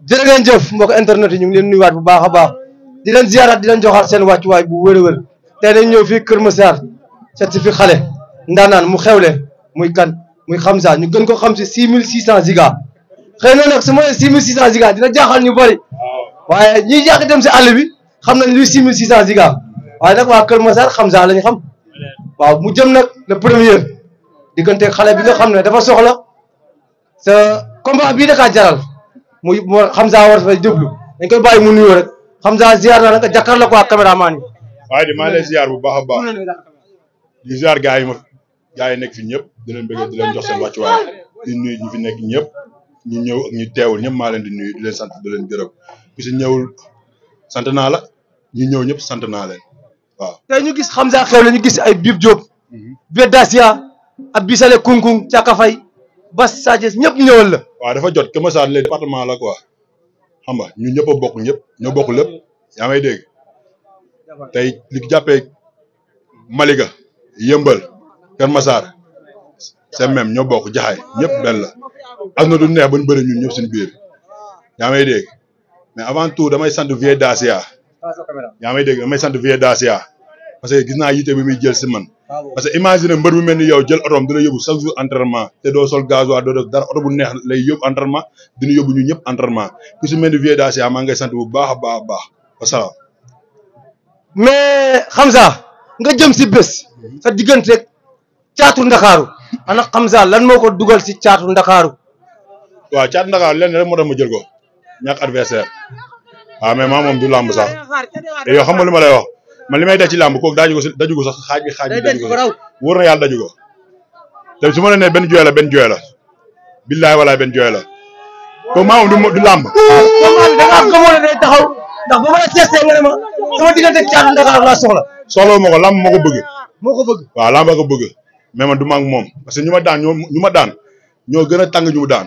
jërë ngeen jëf mbokk internet yi ñu ngi leen nuyuwaat bu baax a baax di leen ziaraat di leen joxaat seen wàccuwaay bu wér-wér tey dañ ñëw fii Kër Massar seet si fi xale ndaanaan mu xewle muy kan muy Hamza ñu gën ko xam si 6600 giga xëy na nag su ma nee 6600 giga dina jaaxal ñu bëri waaye ñiy jàkk dem si àll bi xam nañ luy 6600 giga waaye nag waa Kër Massar Hamza lañ xam waaw mu jëm nag le premier diggante xale bi nga xam ne dafa soxla sa combat bii da kaa jaral muy Hamza war fay jublu dañ koy bàyyi mu nuyoo rek Hamza ziar na nga jàkkaarloo ko ak caméraman yi. waaye di maa ngi lay ziar bu baax a baax di ziar gars yi nekk fi ñëpp di leen bëgg di leen jox seen wàccuwaay di nuyu ñu fi nekk ñëpp ñu ñëw ak ñu teewul ñëpp maa leen di nuyu di leen sant di leen gërëm ku si ñëwul sant naa la ñu ñëw ñëpp sant naa leen waaw. tey ñu gis Hamza xew la ñu gis ay Bib Diop. Vieux Dacia ak Bisale Kunkung Thiaka Faye Bas Sathiès ñëpp ñëwal la. waaw dafa jot Kër Massar léegi département la quoi xam nga ñun ñëpp a bokk ñëpp ñoo bokk lépp yaa may dégg tey li jàppee Malika Yëmbal Kër Massar c'est même ñoo bokk jaxaay ñëpp benn la ak na du neex ba ñu bëri ñun ñëpp suñu biir yaa may dégg mais avant tout damay sant Vieux Dacia yaa may dégg damay sant Vieux Dacia parce que gis naa yite bi muy jël si man parce que imagine mbër bu mel ni yow jël otoom dina yóbbu chaque jour entraînement te doo sol gasoil doo def dara oto bu neex lay yóbbu entraînement dina yóbbu ñu ñëpp entraînement ku si mel ni Vieux Dacia maa ngay sant bu baax a baax a baax wasalaam. mais Hamza nga jëm si bés sa diggante caatu ndakaaru ana Hamza lan moo ko dugal si caatu ndakaaru. waaw caatu ndakaaru lenn rek moo tax ma jël ko ñàkk adversaire waaw mais maa moom du làmb sax te yow xam nga li ma lay wax man li may def ci làmb kooku daju ko sax xaaj bi daju ko sax wóor na yàlla daju ko te su ma la nee benn jooy la benn jooy la billaay walaay benn jooy la kooku maa moom du làmb. waaw da ngaa xamoon ne day taxaw ndax ba ma la testé nga ne ma sama diggante caatu ndakaaru laa soxla. soxla ma ko làmb moo ko bëgg. moo ko bëgg waaw làmb ko bëgg mais man du ma ak moom parce que ñu ma daan ñoo gën a tàng ñu mu daan.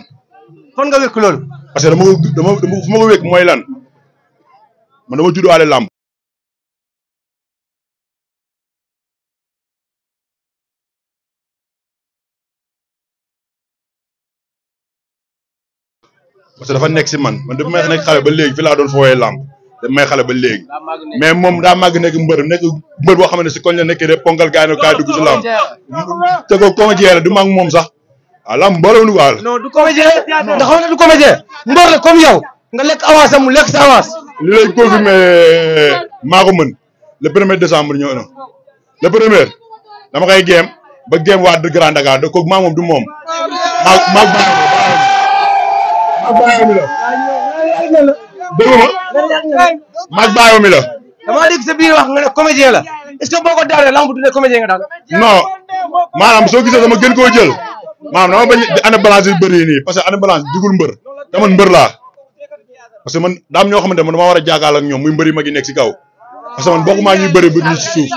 fan nga wékk loolu. parce que dama fu ma ko wékk mooy lan man dama judduwaale làmb. parce que dafa nekk si man dafa may nekk xale ba léegi fi laa doon fooyee làmb dafa may xale ba léegi mais moom daa màgg nekk mbër boo xam ne si koñ la nekkee de ponkal gaay na kaay dugg si làmb te ko comédien la du mag moom sax waaw làmb mbooloo nu waal non du comédien ndax xam ne du comédien mbër la comme yow nga lekk avance am mu lekk sa avance. li lay confirmé maa ko mën le 1er décembre ñëw na le 1er dama koy géem ba géem waa Grand Dakar de kooku maa moom du moom maa bàyyi mi la dégg nga maag bàyyi mi la. damaa dégg sa biir wax nga ne comédien la est-ce que boo ko daanee lamb du ne comédien nga daan. non maanaam soo gisee dama gën koo jël maanaam dama bañ di année balance yu bëri nii parce que année balance digul mbër te man mbër laa parce que man daam ñoo xamante ne man dama war a jàkkaarloo ak ñoom muy mbëri mag yi nekk si kaw parce que man bokkuma ñuy bëri ba ñu si suuf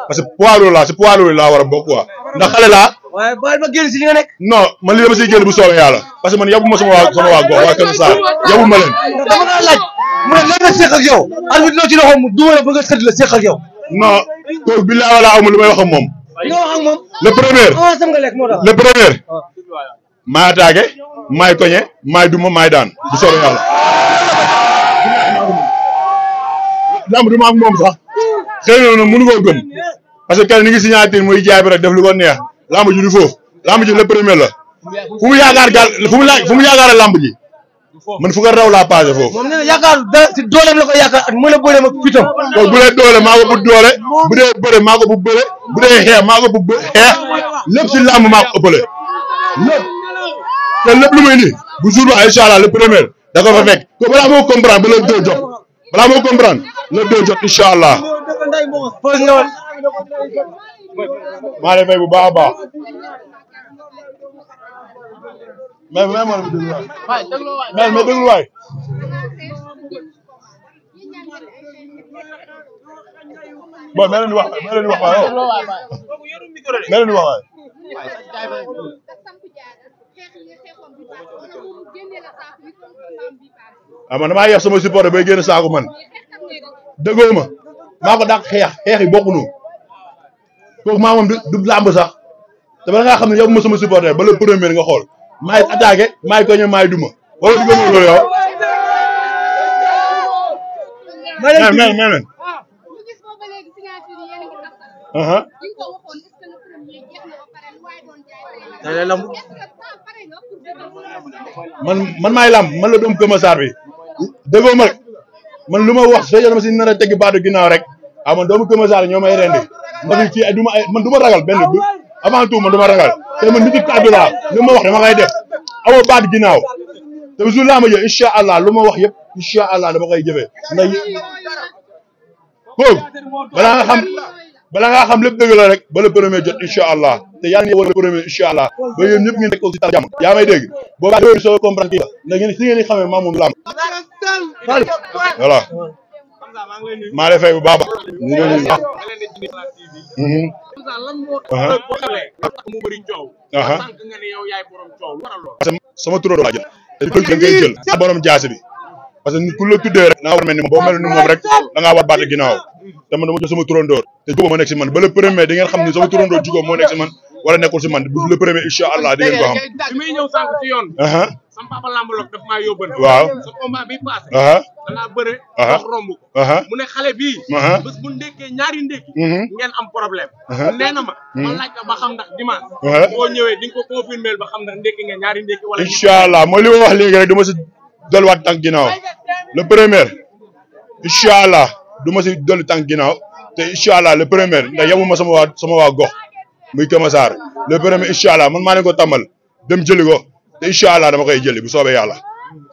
parce que poids lourd laa si poids lourd laa war a bokk quoi ndax xale laa. waaye baal ma génn si li nga nekk. non man li dama siy génn bu soobee yàlla parce que man yabu ma sama waa gox waa Kër Massar yabu ma leen. dama la laaj mu ne lan la seq ak yow arbitre loo ci loxo mu dugal ba nga xëdd la seq ak yow. non kooku bi laa wala amul lu may wax ak moom. nga wax ak moom. le premier sam nga lekk moo tax. le premier. maay attaqué maay koñe maay duma maay daan bu soobee yàlla. lamb du ma ak moom sax xëy na noonu mënu koo gëm parce que kenn ni ngi signature muy jaay bi rek def lu ko neex lamb ji du foofu lamb ji le premier la fu mu yaakaar fu mu yaakaar lamb ji man fu ko raw laa passé foofu. moom nee na yaakaar da si dooleem la ko yaakaar ak mën a bëreem ak fitam. donc bu dee doole maa ko bu doole bu dee bëre maa ko bu bëre bu dee xeex maa ko bu xeex lépp si lamb maa ko ëppale lépp te lépp lu muy indi bu jour ba incha allah le premier da ko fa fekk te balaa moo comprendre ba le deux jot balaa moo comprendre le deux jot incha allah. maa lay fay bu baax a baax. mais ma la déglu waay mais déglu waay. bon mais leen di wax waay mais leen di wax waay. ah man damaa yàq sama supporter bay génn saako man déggoo ma maa ko dàq xeex yi bokkuñu kooku maa moom du làmb sax te bala ngaa xam ne yow ma sama supporter ba le premier nga xool maay attaqué maay koñe maay duma wala du gëmoo loolu yow. mais man maay lamb man la doom Kër Masar bi déggoo ma rek man lu ma wax soo si nar a teggi baatu ginnaaw rek man doomu Kër Masar ñoo may rendi ndax fii ay man du ma ragal benn bi avant tout man du ma ragal te man nit ki kàddu laa lu ma wax dama koy def amoo baatu ginnaaw te jour laa ma jël incha allah lu ma wax yëpp incha allah dama koy jëfee ndax kooku balaa nga xam lépp dëgg la rek ba le premier jot incha allah te yaa ngi wala le premier incha allah ba yéen ñëpp ngeen nekk aussi tal jàmm yaa may dégg boobaa doo soo comprendre kii la ndax ngeen si ngeen di xamee maa moom lamb voilà maa lay fay bu baax ñu doon sama turandoo laa jël te di da ngay jël borom jaasi bi parce que ku la tuddee rek da nga war mel ni boo mel ni moom rek da ngaa war baat ginnaaw te man dama jël sama turandoor te jugóo moo nekk si man ba le premier di ngeen xam ni sama turandoor jugóo moo nekk si man wala nekkul si man bu le premier incha allah di ngeen ko xam. bi may ñëw sànq ci yoon. sama papa Lambalok daf maa yóbbante. waaw sa combat bi passé. da ngaa bëre. wax romb ko. mu ne xale bii. bés bu ndekkee ñaari ndekki. ngeen am problème. nee na ma. man laaj la ba xam ndax dimanche. boo ñëwee di nga ko confirmer ba xam ndax ndekki nga ñaari ndekki wala. incha allah mooy li ma wax léegi rek dama si dolliwaat tànk ginnaaw le premier incha allah du ma si dolli tànk ginnaaw te incha allah le premier ndax yemuma sama waa gox muy Kër Masar le premier incha allah man maa leen ko tàmbal dem jëli ko te incha allah dama koy jëli bu soobee yàlla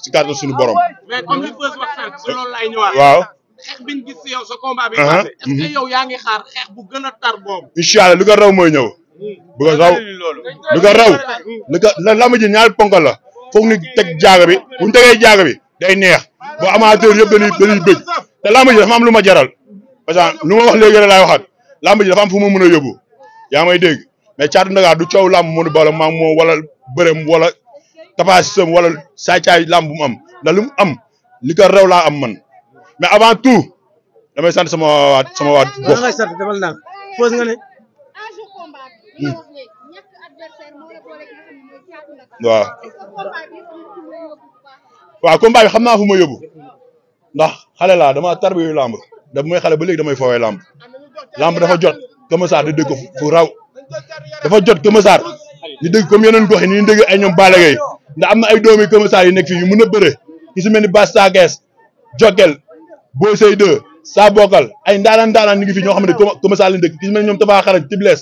si kàttan suñu borom. mais comme li Feuz wax sànq si loolu laay ñëwaat. waaw xeex bi ñu gis si yow sa combat bi passé. est-ce que yow yaa ngi xaar xeex bu gën a tar boobu. incha allah lu ko raw mooy ñëw. bu ko raw lu ko raw lu ko lama ji ñaari ponkal la foog ni teg jaaga bi bu ñu tegee jaaga bi day neex ba amateur yëpp dañuy bëgg te lama ji dafa am lu ma jaral parce que lu ma wax léegi rek laay waxaat lama ji dafa am fu ma mën a yóbbu yaa may dégg mais Caatu Ndakaar du coow làmb mënu bala maa moom wala bërëm wala capacité wala saay-caay làmb bu mu am ndax lu mu am li ko raw laa am man mais avant tout damay sant sama waat gox. ngay sant demal naa Feuz nga ne. waaw combat bi xam naa fu ma yóbbu ndax xale laa dama tarbiyu làmb da mooy xale ba léegi damay foowee làmb dafa jot Kër Masar di dégg fu raw dafa jot Kër Masar ñu dégg comme yeneen gox yi ni ñu dégg ay ñoom Balla Gaye ndax am na ay doomi Kër Masar yu nekk fii yu mën a bëre ki si mel ni Bass Sages Jokkel Boy Sey 2 saa bokkal ay ndaanaan ñu ngi fi ñoo xamante Kër Masar lañ dëkk ki si mel ni ñoom Tafa Xarañ Tibles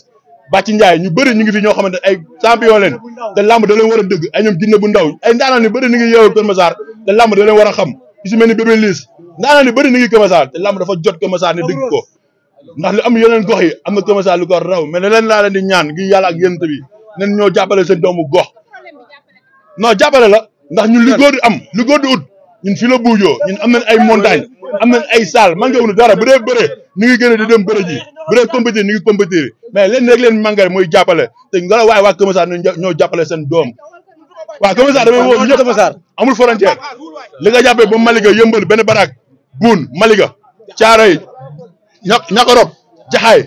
Bàcci Njaay ñu bëri ñu ngi fi ñoo xamante ay champion leen te lamb da leen war a dëgg ay ñoom Ginne bu ndaw ay ndaanaan yu bëri ñu ngi yeewoo Kër Masar te lamb da leen war a xam ki si mel ni Bébé Liis ndaanaan yu bëri ñu ngi Kër Masar te lamb dafa jot Kër Masar ne dëgg ko ndax li am yeneen gox yi am na Kër Masar lu ko raw mais ne leen laa leen di ñaan ngi yàlla ak yénte bi nen ñoo jàppale seen doomu gox non jàppale la ndax ñun li góor di am li góor di ut ñun fii la buujoo ñun am nañ ay montagne am nañ ay salle manqué wuñu dara bu dee bëre ni ngi gën a di dem bëre ji bu dee compétir ni ngi compétir mais leen rek leen manqué mooy jàppale te nga waaye waa Kër Masar ñoo jàppale seen doom waa Kër Masar damay woo ñëpp Kër Masar amul frontière li nga jàppee ba Malika yëmbal benn baraak buun Malika Caaroy ñakorop jaxaay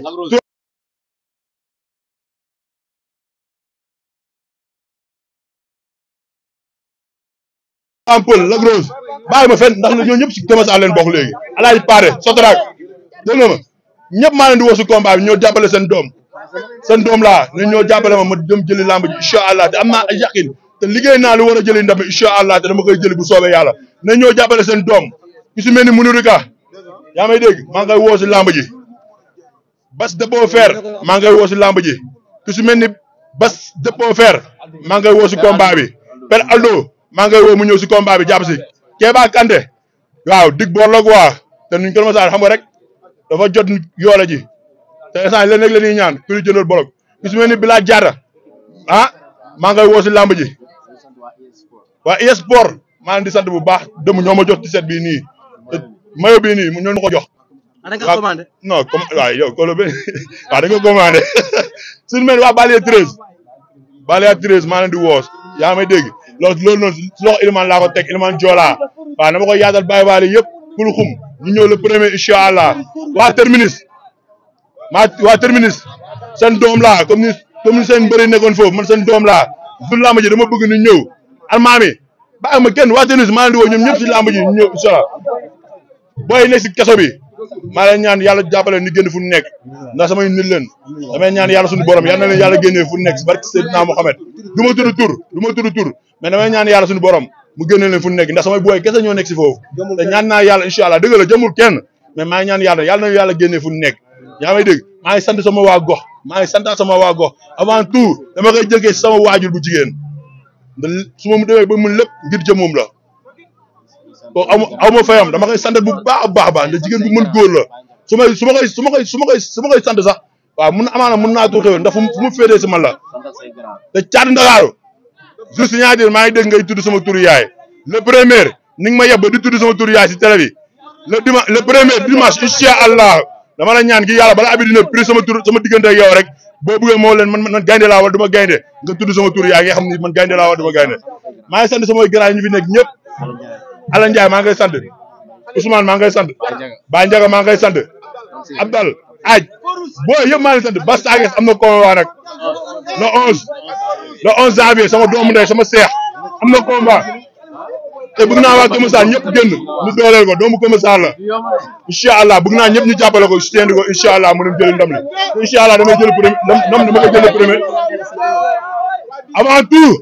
ampol Lac Rose bàyyi ma fenn ndax ñoo ñëpp si Kër Masar leen bokk léegi alaaji paare sotoraak dégg nga ma ñëpp maa leen di woo si combat bi ñoo jàppale seen doom laa ne ñoo jàppale ma dem jëli lamb ji incha allah te am naa ay yaqin te liggéey naa lu war a jëli ndam incha allah te dama koy jëli bu soobee yàlla ne ñoo jàppale seen doom ku si mel ni Munirika yaa may dégg maa ngay woo si lamb ji Bas Dépôt Fer maa ngay woo si lamb ji ku si mel ni Bas Dépôt Fer maa ngay woo si combat bi Père Aldo maa ngay woo mu ñëw si combat bi jàpp si Kéba Kanté waaw dig boor la quoi te nuñ Kër Masar xam nga rek dafa jot yoole ji te instant leen rek la ñuy ñaan ku ñu jëndal bolok ku si mel ni Bilal Diatta maa ngay woo si lamb ji waa e-sport maa ngi di sant bu baax dem ñoo ma jox ci set bii nii mayo bii nii ñoo ma ko jox. nga commandé non comme waaw yow kolo be waaw da nga commandé suñu mel waa Balia 13 maa leen di woos yaa may dégg loolu noonu si loxo Iliman laa ko teg Iliman Joola waaw dama koy yaatal Baye Waly yëpp kul xum ñu ñëw le premier incha allah waa terminus seen doom laa comme ni seen mbëri nekkoon foofu man seen doom laa du làmb ji dama bëgg ñu ñëw almaami bàyyi ma kenn waa tennis maa leen di woo ñoom ñëpp si lamb ji ñëw incha allah booy nekk si kaso bi maa leen ñaan yàlla jàppale ni génn fu nekk ndax samay nit leen damay ñaan yàlla suñu borom yal na leen yàlla génnee fu nekk si barke Seydina Mohamed du ma tudd tur mais damay ñaan yàlla suñu borom mu génne leen fu nekk ndax samay booy kese ñoo nekk si foofu te ñaan naa yàlla incha allah dëgg la jëmul kenn mais maa ngi ñaan yàlla na yàlla génnee fu nekk yaa may dégg maa ngi sant sama waa gox maa ngi sant sama waa gox avant tout dama koy jëkkee sama waajur bu jigéen ndax su ma demee ba mun lépp ngir jëmoom la ko aw ma fayam dama koy sant bu baax a baax ndax jigéen bu mën góor la su ma koy sant sax waaw amaana mun naa tuuti ndax fu mu féetee si man la te caatu Ndakaaru juste ñaari maa ngi dégg ngay tudd sama turu yaay le premier ni nga ma yeb ba di tudd sama turu yaay si télé bi le premier dimanche incha allah dama la ñaan gi yàlla bala abi dina pris sama tur sama diggante ak yow rek boo bëggee moo leen man gaynde laa wala du ma gaynde nga tudd sama tur yaay nga xam ni man gaynde laa wala du ma gaynde maa ngi sant sama grand ñu fi nekk ñëpp Ala Ndiaye maa ngi koy sant Ousmane maa ngi koy sant Ba Ndiaga maa ngi koy sant Abdal Aaj booy yëpp maa ngi sant Bas Tages am na combat nag le 11 janvier sama doomu ndey sama seex am na combat te bëgg naa waa Kër Massar ñëpp génn ñu dooleel ko doomu Kër Massar la incha allah bëgg naa ñëpp ñu jàppale ko suteendi ko incha allah mu dem jëli ndam li incha allah damay jël premier ndam dama koy jël premier avant tout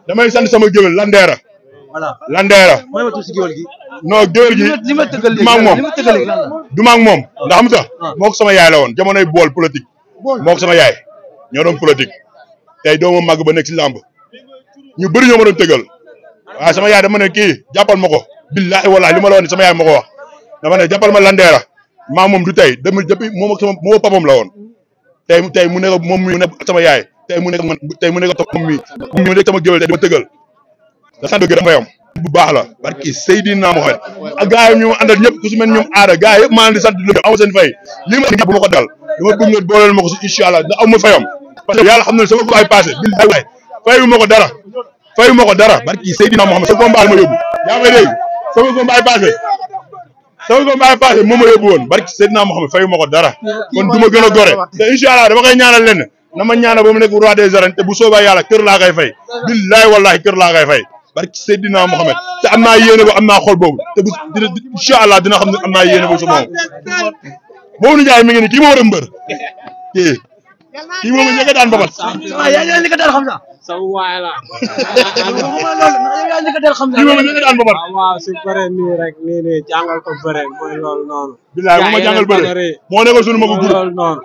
damay sant sama géwél Landeera Landeera non géwél gi du ma ak moom ndax xam sax moo ko sama yaay la woon jamonoy bool politique moo ko sama yaay ñoo doon politique tey doo ma màgg ba nekk si làmb ñu bëri ñoo ma doon tëgal waaw sama yaay dama ne kii jàppal ma ko billahi wallahi li ma la wax ni sama yaay ma ko wax dama ne jàppal ma Landeera maa moom du tey dama depuis moom ak sama moo papam la woon tey mu nekk moom mi mu nekk sama yaay tey mu nekk man tey mu nekk moom mi mu nekk sama géwél tey di ma tëgal da sant gërëm fayam bu baax la barki Seydina Mohamed ak gars yi ñu ma àndal ñëpp ku si mel ñoom aada gars yi yëpp maa ngi di sant lu aw seen fay lii ma bu ma ko dal dama bëgg nga booleel ma ko si incha allah da aw ma fayam parce que yàlla xam na ne sama combat passé billahi fayu ma ko dara barki Seydina Mohamed sama combat ma yóbbu yaa may dégg sama combat passé moo ma yóbbu woon barki Seydina Mohamed fayu ma ko dara kon du ma gën a gore te incha allah dama koy ñaanal lenn na ma ñaanal ba mu nekk roi des arènes te bu soobee yàlla kër laa koy fay billahi wallahi kër laa koy fay barki Seydina Mohamed te am naa yéene ba am naa xol boobu te bu incha allah dina xam ne am naa yéene ba su moom boobu ni Ndiaye mi ngi ni kii moo war a mbër kii moom la njëkk a daan babat yaa njëkk a daan xam sa waay la kii moom la njëkk a daan babat waaw su bëree nii rek nii jàngal ko bëre mooy loolu noonu bilaay moo ma jàngal bëre moo nekkoon sunu magu groupe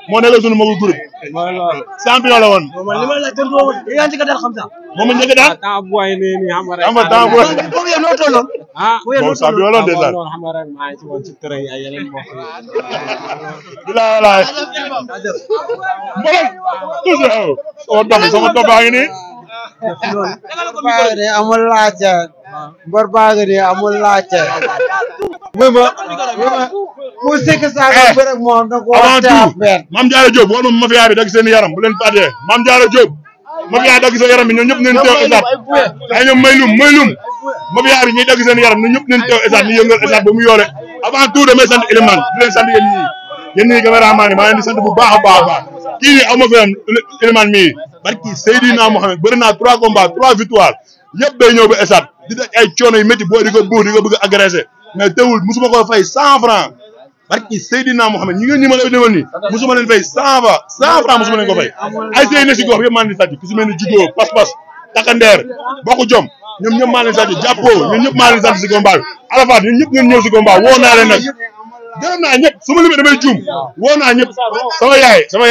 moo nekkoon sunu magu groupe mooy loolu champion la woon li ma la tontu woon yaa njëkk a daan xam sax moom ma njëkk a daan temps booy nii xam nga rek temps booy boobu yow noo tolloon moom champion la déjà xam nga rek maa ngi ci woon ci tere yi ay yeneen mbokk yi bilaay walaay mbolok sama dof baa ngi nii baagri amul laajte mbor baagri amul laajte mu sikk saaga bëre ak moom da ko waxte affaire Mame Diarra Diop wala ma mafia bi dagg seen yaram bu leen fàttee Mame Diarra Diop mafia dagg seen yaram bi ñoom ñëpp nañ teew esaat ay ñoom maylum mafia bi ñuy dagg seen yaram ñoom ñëpp nañ teew esaat ñu yëngal esaat ba mu yoole avant tout damay sant Elimane di leen sant yéen ñii caméraman yi maa leen di sant bu baax a baax kii nii aw ma fi am Elimane mii barki Seydina Mohamed bëri naa 3 combats 3 victoires yëpp day ñëw ba esat di daj ay coono yu métti booy di ko buux di ko bëgg a agressé mais teewul musuma ko fay 100 francs barki Seydina Mohamed ñi ngeen ñi ma lay demal nii musuma leen fay 100 francs musuma leen ko fay ay sey ne si gox yëpp maa leen di sant ku si mel ni jugóo pas-pas takandeer bokku jom ñoom ñëpp maa leen sant jàppoo ñoom ñëpp maa leen sant si combat bi Arafat ñoom ñëpp ngeen ñëw si combat woo naa leen nag gërëm naa ñëpp su ma limee damay juum woo naa ñëpp sama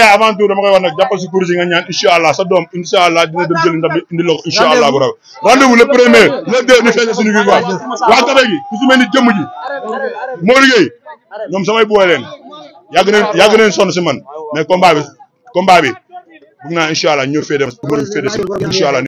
yaay avant tout dama koy wax nag jàppal si course yi nga ñaan incha allah sa doom incha allah dina dem jëli ndam indi la ko incha allah bu raw rendez-vous le premier le deux ñu feete suñu victoire waa kabe gi ku si mel ni jëmm ji moo liggéey ñoom samay booy leen yàgg nañ sonn si man mais combat bi bëgg naa incha allah ñëw féete si incha allah